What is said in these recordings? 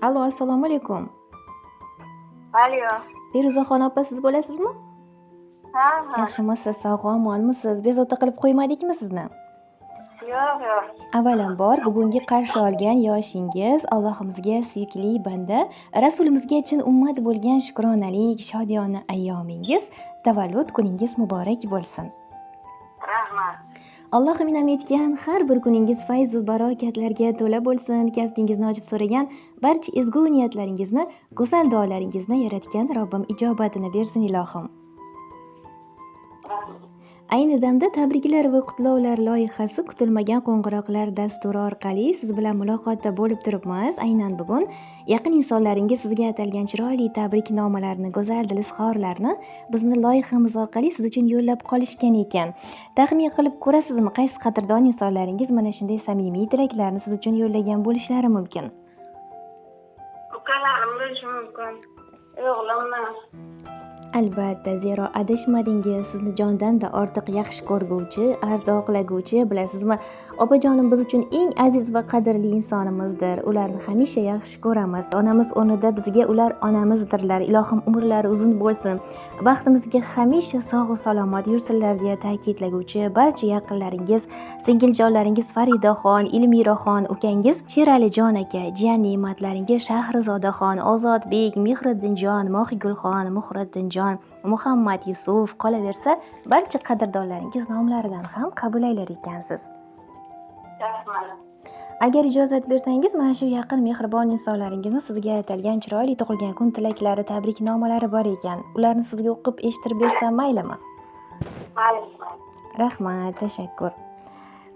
Allo, assalomu alaykum. Alo. Feruzaxon opa, siz bo'lasizmi? Ha. Yaxshimisiz, sog' omonmisiz? Bezovta qilib qo'ymadikmi sizni? Yo'q. Avvalambor, bugungi qarshi olgan yoshingiz Allohimizga suyukli banda, Rasulimizga chin ummat bo'lgan shukronalik, shodiyona ayyomingiz, tavallud kuningiz muborak bo'lsin. Rahmat. Allohim in'om etgan har bir kuningiz fayzu barokatlarga to'la bo'lsin. Kaftingizni ochib so'ragan barcha ezgu niyatlaringizni, go'zal duolaringizni yaratgan Robbim ijobatini bersin, ilohim. Ayni damda tabriklar va qutlovlar loyihasi kutilmagan qo'ng'iroqlar dasturi orqali siz bilan muloqotda bo'lib turibmiz. Aynan bugun yaqin insonlaringiz sizga atalgan chiroyli tabriknomalarni, go'zal dil izhorlarni bizni loyihamiz orqali siz uchun yo'llab qolishgan ekan. Taxmin qilib ko'rasizmi, qaysi qadrdon insonlaringiz mana shunday samimiy tilaklarni siz uchun yo'llagan bo'lishlari mumkin? Ukalarim bo'lishi mumkin. O'g'limmi? Albatta, zero adashmadingiz, sizni jondan-da ortiq yaxshi ko'rguvchi, ardoqlaguvchi, bilasizmi, opajonim biz uchun eng aziz va qadrli insonimizdir. Ularni hamisha yaxshi ko'ramiz. Onamiz o'rnida bizga ular onamizdirlar. Ilohim umrlari uzun bo'lsin. Baxtimizga hamisha sog' va salomat yursinlar deya ta'kidlaguvchi barcha yaqinlaringiz, singiljonlaringiz Faridaxon, Ilmiraxon, ukangiz Sheralijon aka, jiyan ne'matlaringiz Shahrizodaxon, Ozodbek, Mehriddinjon, Mohigulxon, Muhriddinjon, Muhammad Yusuf, qolaversa barcha qadrdonlaringiz nomlaridan ham qabul aylar ekansiz. Rahmat. Agar ijozat bersangiz, mana shu yaqin mehribon insonlaringizni sizga atalgan chiroyli tug'ilgan kun tilaklari, tabriknomalari bor ekan. Ularni sizga o'qib eshittirib bersam maylimi? Mayli. Rahmat, tashakkur.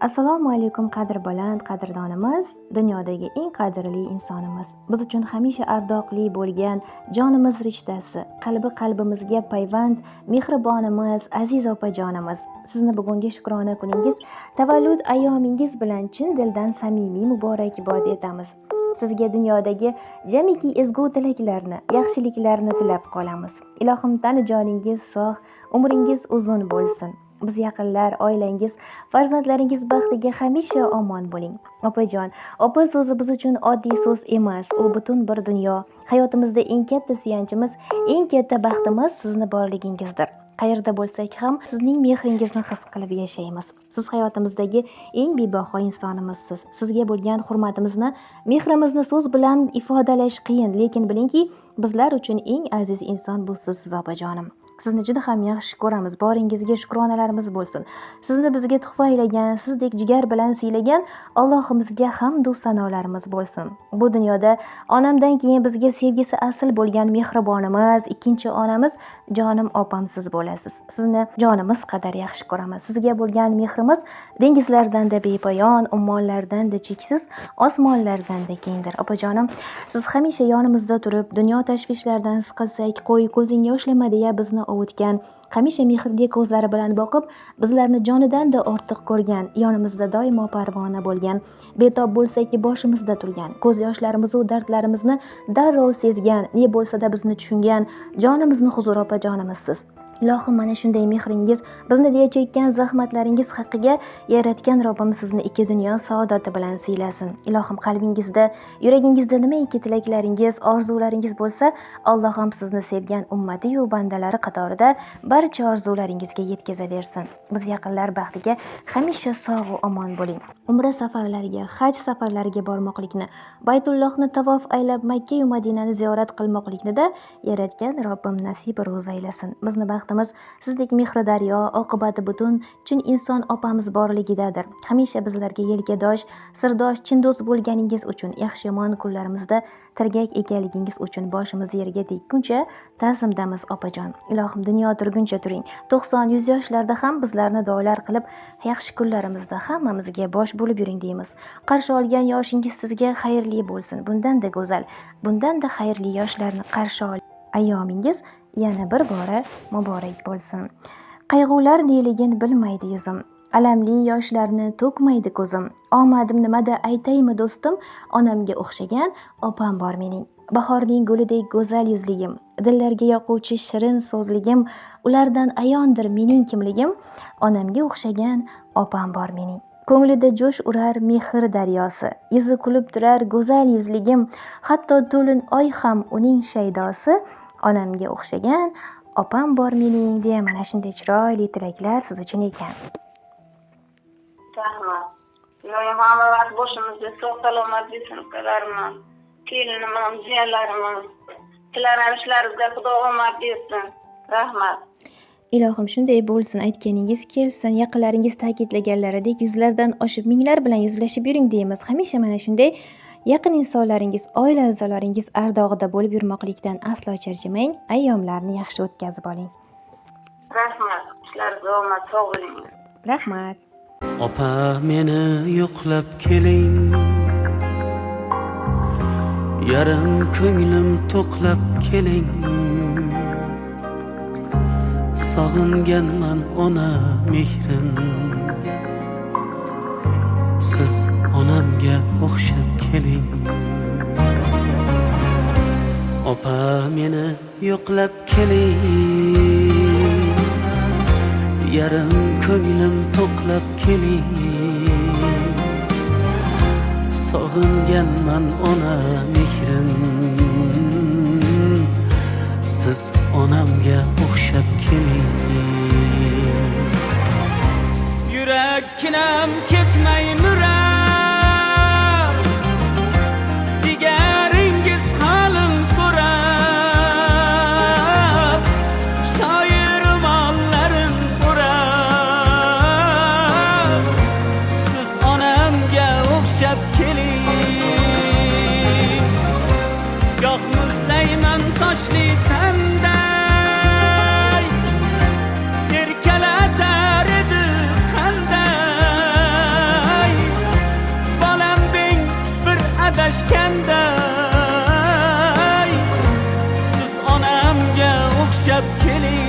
Assalomu alaykum, qadri baland qadrdonimiz, dunyodagi eng qadrli insonimiz. Biz uchun hamisha ardoqli bo'lgan jonimiz rishtasi, qalbi qalbimizga payvand, mehribonimiz, aziz opajonimiz. Sizni bugungi shukrona kuningiz, tavallud ayyomingiz bilan chin dildan samimiy muborakbod etamiz. Sizga dunyodagi jamiki ezgu tilaklarni, yaxshiliklarni tilab qolamiz. Ilohim tani joningiz sog', umringiz uzun bo'lsin. Biz yaqinlar, oilangiz, farzandlaringiz baxtiga hamisha omon bo'ling. Opajon, opa so'zi biz uchun oddiy so'z emas, u butun bir dunyo. Hayotimizda eng katta suyanchimiz, eng katta baxtimiz sizni borligingizdir. Qayerda bo'lsak ham sizning mehringizni his qilib yashaymiz. Siz hayotimizdagi eng bebaho insonimizsiz. Sizga bo'lgan hurmatimizni, mehrimizni so'z bilan ifodalash qiyin, lekin bilingki, bizlar uchun eng aziz inson bu sizsiz, opajonim. Sizni juda ham yaxshi ko'ramiz. Boringizga shukronalarimiz bo'lsin. Sizni bizga tuhfa aylagan, sizdek jigar bilan siylagan Allohimizga hamd va sanolarimiz bo'lsin. Bu dunyoda onamdan keyin bizga sevgisi asl bo'lgan mehribonimiz, ikkinchi onamiz jonim opam siz bo'lasiz. Sizni jonimiz qadar yaxshi ko'ramiz. Sizga bo'lgan mehrimiz dengizlardan-da bepoyon, ummonlardan-da cheksiz, osmonlardan-da kengdir. Opajonim, siz hamisha yonimizda turib, dunyo tashvishlaridan siqilsak, qo'y ko'zing yoshlama deya bizni ovutgan, hamisha mehrli ko'zlari bilan boqib, bizlarni jonidan-da ortiq ko'rgan, yonimizda doimo parvona bo'lgan, betob bo'lsak boshimizda turgan, ko'z yoshlarimiz va dardlarimizni darrov sezgan, ne bo'lsa-da bizni tushungan, jonimizni huzur opajonimizsiz. Ilohim mana shunday mehringiz, bizni deya chekkan zahmatlaringiz haqqiga yaratgan Robbim sizni ikki dunyo saodati bilan siylasin. Ilohim qalbingizda, yuragingizda nimaiki tilaklaringiz, orzularingiz bo'lsa, Allohim sizni sevgan ummati-yu bandalari qatorida barcha orzularingizga yetkazaversin. Biz yaqinlar baxtiga hamisha sog' va omon bo'ling. Umra safarlariga, haj safarlariga bormoqlikni, Baytullohni tavof aylab Makka va Madinani ziyorat qilmoqlikni-da yaratgan Robbim nasib ro'z aylasin. Bizni baxtimiz sizdek mehri daryo, oqibati butun chin inson opamiz borligidadir. Hamisha bizlarga yelkadosh, sirdosh, chin do'st bo'lganingiz uchun, yaxshi yomon kunlarimizda tirgak ekanligingiz uchun boshimiz yerga tekkuncha ta'zimdamiz opajon. Ilohim dunyo turguncha turing. 90-100 yoshlarda ham bizlarni duolar qilib, yaxshi kunlarimizda hammamizga bosh bo'lib yuring deymiz. Qarshi olgan yoshingiz sizga xayrli bo'lsin. Bundan-da go'zal, bundan-da xayrli yoshlarni qarshi ol. Ayyomingiz yana bir bora muborak bo'lsin. Qayg'ular neligin bilmaydi yuzim. Alamli yoshlarni to'kmaydi ko'zim. Omadim nimada aytaymi do'stim, onamga o'xshagan opam bor mening. Bahorning gulidek go'zal yuzligim, dillarga yoquvchi shirin so'zligim, ulardan ayondir mening kimligim. Onamga o'xshagan opam bor mening. Ko'nglida jo'sh urar mehr daryosi, yuzi kulib turar go'zal yuzligim, hatto to'lin oy ham uning shaydosi, onamga o'xshagan opam bor mening deya mana shunday chiroyli tilaklar siz uchun ekan. Rahmat. Iloyim hamma vaqt boshimizda sog' salomat bo'lsin ukalarim ham, kelinim ham, jiyanlarim ham. Sizlar ham ishlaringizga Xudo omad bersin. Rahmat. Ilohim shunday bo'lsin, aytganingiz kelsin, yaqinlaringiz ta'kidlaganlaridek yuzlardan oshib minglar bilan yuzlashib yuring deymiz. Hamisha mana shunday yaqin insonlaringiz, oila a'zolaringiz ardog'ida bo'lib yurmoqlikdan aslo charchamang, ayyomlarni yaxshi o'tkazib oling. Rahmat. Ishlaringizga omad, sog' bo'ling. Rahmat. Opa meni yo'qlab keling, yarim ko'nglim to'qlab keling. Sog'inganman ona mehrin, siz onamga o'xshab keling. Opa meni yo'qlab keling, yarim ko'nglim to'qlab keling. Sog'inganman ona mehrin, siz onamga o'xshab keling. Yurakkinam ketmay nurab, jigaringiz halin so'rab, shoir ro'mollarin o'rab, siz onamga o'xshab keling. Goh muzlayman toshli tanday, erkalatar edi qanday, bolam deng bir adashganday, siz onamga o'xshab keling.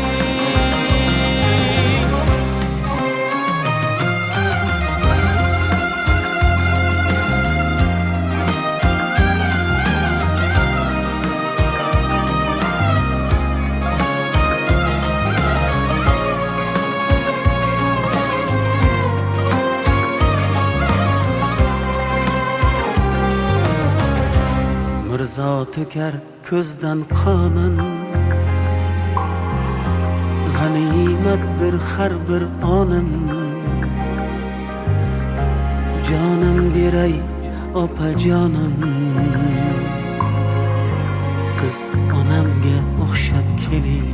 Mirzo to'kar ko'zdan qonin, g'animatdir har bir onim. Jonim beray opajonim, siz onamga o'xshab keling.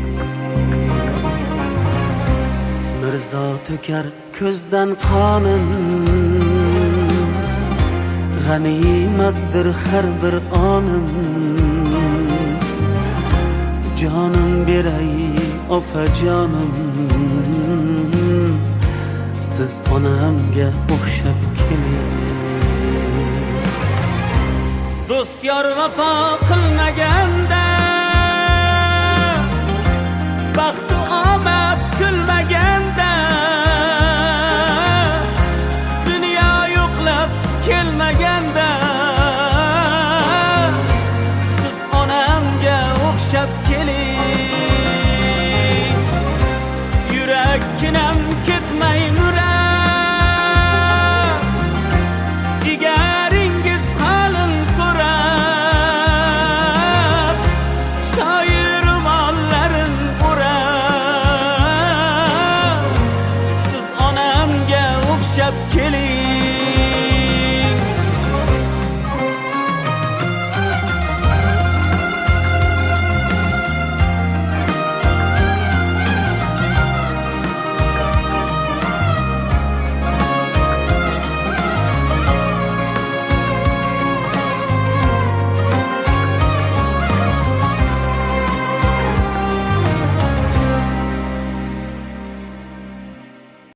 Mirzo to'kar ko'zdan qonin, g'animatdir har bir onim. Jonim beray opajonim, siz onamga o'xshab keling. Do'st yor vafo qilmaganda,